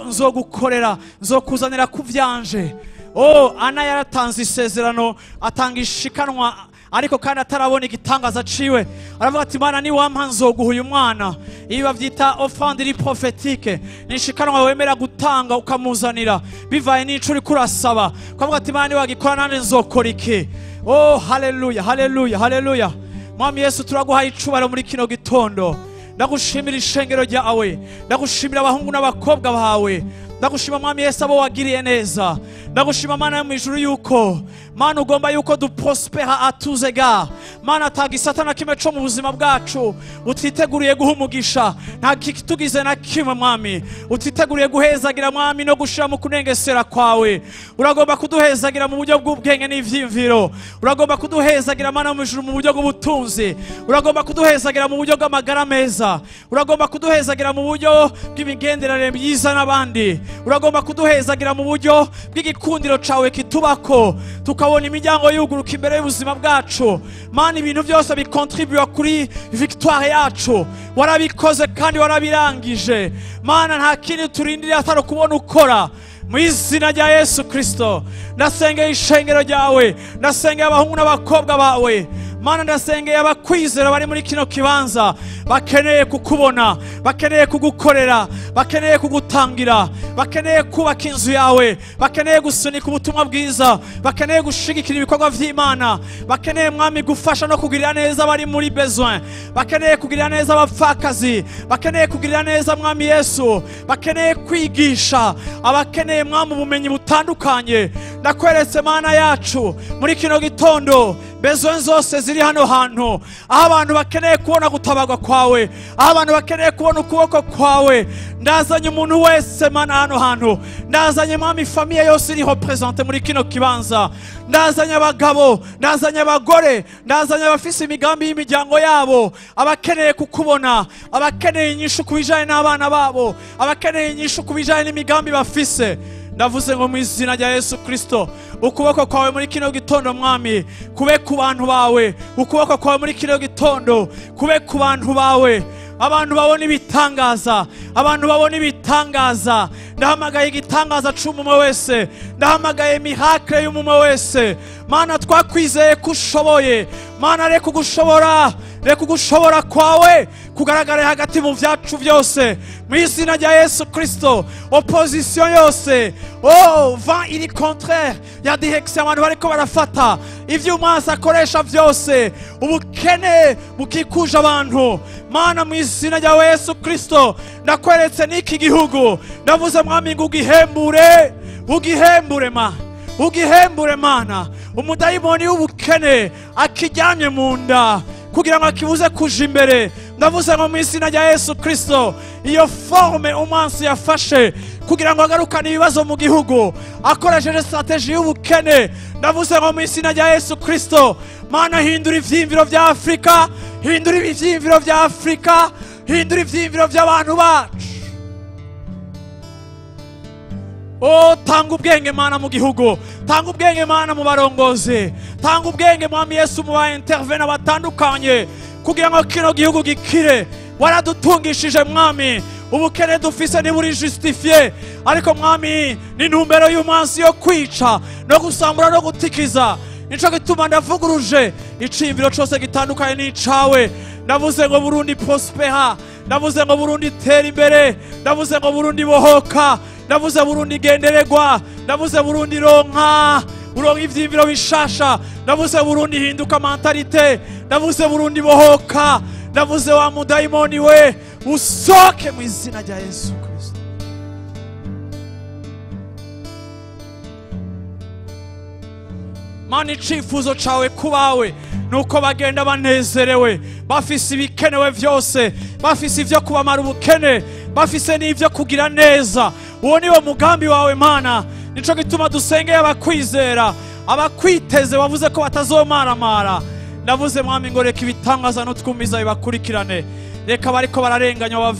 nzogukorera, nzokuzanira ku vyanje." Oh, Ana yaratanze isezerano, atanga ishikanwa, ariko kandi atarabona igitangaza ciwe. Aravuga ati: "Mana, niwampa nzoguha uyu mwana." Ibi bavyita offrande iri prophétique. Ni ishikanwa wemera gutanga, ukamuzanira bivaye n'ico uriko urasaba, ukavuga ati: "Mana, niwagikora nanje nzokora iki." Oh, haleluya, haleluya, haleluya! Mwami Yesu, turaguhaye icubahiro muri kino gitondo. Ndagushimira ishengero ryawe, ndagushimira abahungu n'abakobwa bawe, ndagushima, Mwami Yesu, abo wagiriye neza. Ndagushima, Mana yo mu ijuru, yuko Mana ugomba yuko duprospera à tous égards. Mana, ata gisata na kimwe co mu buzima bwacu utiteguriye guha umugisha, nta kitugize na kimwe, Mwami, utiteguriye guhezagira, Mwami, no gushira mu kunengesera kwawe. Uragomba kuduhezagira mu buryo bw'ubwenge n'ivyiyumviro, uragomba kuduhezagira, Mana yo mu ijuru, mu buryo bw'ubutunzi, uragomba kuduhezagira mu buryo bw'amagara meza, uragomba kuduhezagira mu buryo bw'imigenderanire myiza n'abandi, uragomba kuduhezagira mu buryo bw'igikundiro cawe kitubako, tukabona imiryango yuguruka imbere y'ubuzima bwacu. Mana, ibintu byose bikontribuwa kuri victoire yacu warabikoze kandi warabirangije. Mana, nta kindi turindiriye atari ukubona ukora. Mu izina rya Yesu Kristo, ndasengeye ishengero ryawe, ndasengeye abahungu n'abakobwa bawe. Mana, ndasengeye abakwizera bari muri kino kibanza, bakeneye kukubona, bakeneye kugukorera, bakeneye kugutangira, bakeneye kubaka inzu yawe, bakeneye gusunika ubutumwa bwiza, bakeneye gushigikira ibikorwa vy'Imana, bakeneye, Mwami, gufasha no kugirira neza abari muri besoin, bakeneye kugirira neza abapfakazi, bakeneye kugirira neza, Mwami Yesu, bakeneye kwigisha, abakeneye, Mwami, ubumenyi butandukanye. Ndakweretse, Mana yacu, muri kino gitondo besoin zose ziri hano hantu, aho abantu bakeneye kubona gutabarwa kwawe, aho abantu bakeneye kubona ukuboko kwawe. Ndazanye umuntu wese, Mana, hano hantu. Ndazanye, Mwami, famille yose iriho présente muri kino kibanza. Ndazanye abagabo, ndazanye abagore, ndazanye abafise imigambi y'imiryango yabo, abakeneye kukubona, abakeneye inyishu ku bijanye n'abana babo, abakeneye inyishu ku bijanye n'imigambi bafise. Ndavuze ngo mu izina rya Yesu Kristo, ukuboko kwawe muri kino gitondo, Mwami, kube ku bantu bawe. Ukuboko kwawe muri kino gitondo kube ku bantu bawe, abantu babona ibitangaza, abantu babona ibitangaza. Ndahamagaye igitangaza c'umumwe wese, ndahamagaye miracle y'umumwe wese. Mana, twakwizeye ko ushoboye. Mana, reka ugushobora kwawe kugaragara hagati mu vyacu byose, mu izina rya Yesu Kristo. Opposition yose, oh, vent iri contraire ya direction abantu bariko barafata, ivyo umwansi akoresha byose, ubukene bukikuje abantu, Mana, mu izina rya Yesu Kristo, ndakweretse n'iki gihugu. Ndavuze, Mwami, ngo ugihembure, ugihembure, ma ugihembure, Mana. Umudayimoni w'ubukene akiryamye mu nda kugira ngo akibuze kuja imbere, ndavuze ngo mu izina rya Yesu Kristo, iyo forme umwansi yafashe kugira ngo agarukane ibibazo mu gihugu akoresheje stratégie y'ubukene, ndavuze ngo mu izina rya Yesu Kristo, Mana, hindura ivyiyumviro vya Afurika, hindura ivyiyumviro vya Afurika, hindura ivyiyumviro vy'abantu bacu. Oh, tanga ubwenge, Mana, mu gihugu, tanga ubwenge, Mana, mu barongozi, tanga ubwenge, Mwami Yesu, mu ba intervenants batandukanye, kugira ngo kino gihugu gikire. Waradutungishije Mwami, ubukene dufise ntiburi justifié, ariko Mwami ni intumbero y'umwansi yo kwica no gusambura no gutikiza. Nico gituma ndavuguruje iciyumviro cose gitandukanye n'icawe. Ndavuze ngo Burundi prospera, ndavuze ngo Burundi tera imbere, ndavuze ngo Burundi bohoka, ndavuze Burundi genderegwa, ndavuze Burundi ronka uronka ivyiyumviro bishasha, ndavuze Burundi hinduka mentalité, ndavuze Burundi bohoka, ndavuze wa mudayimoni we usoke mu izina rya Yesu Kristo. Mana, icifuzo cawe kubawe nuko bagenda banezerewe, bafise ibikenewe vyose, bafise ivyo kubamara ubukene, bafise n'ivyo kugira neza. Uwo niwo mugambi wawe Mana. Nico gituma dusengeye abakwizera, abakwiteze wavuze ko batazomaramara. Ndavuze Mwami ngo reka ibitangaza n'utwumiza bibakurikirane, reka bariko bararenganywa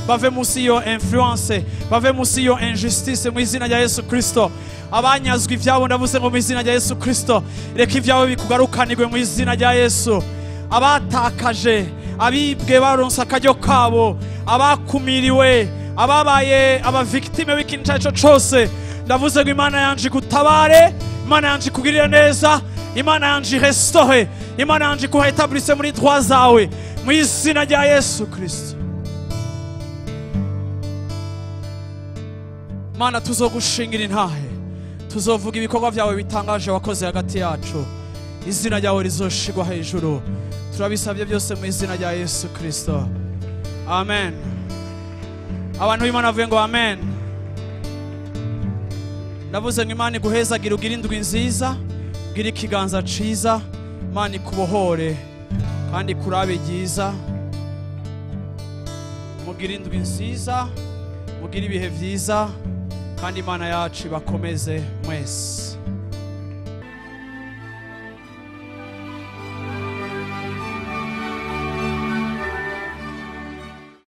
bave munsi y'iyo influence, bave munsi y'iyo injustice mu izina rya Yesu Kristo. Abanyazwe ivyabo ndavuze ngo mu izina rya Yesu Kristo reka ivyabo bikugarukanirwe mu izina rya Yesu. Abatakaje, abibwe baronse akaryo kabo, abakumiriwe, ababaye abavictime b'ikintu ico arico cose, ndavuze ngo Imana yanje igutabare, Imana yanje ikugirire neza, Imana yanje irestaure, Imana yanje ikuhetablisse muri droit zawe mu izina rya Yesu Kristo. Mana, tuzogushingira intahe, tuzovuga ibikorwa vyawe bitangaje wakoze hagati yacu, izina ryawe rizoshigwa hejuru. Turabisabye byose mu izina rya Yesu Kristo, amen. Abantu b'Imana bavuye ngo amen. Ndavuze ngo Imana iguhezagira, ugire indwi nziza, ugire ikiganza ciza, Imana ikubohore kandi ikurabe ryiza. Mugire indwi nziza, mugire ibihe vyiza, kandi Imana yacu ibakomeze mwese.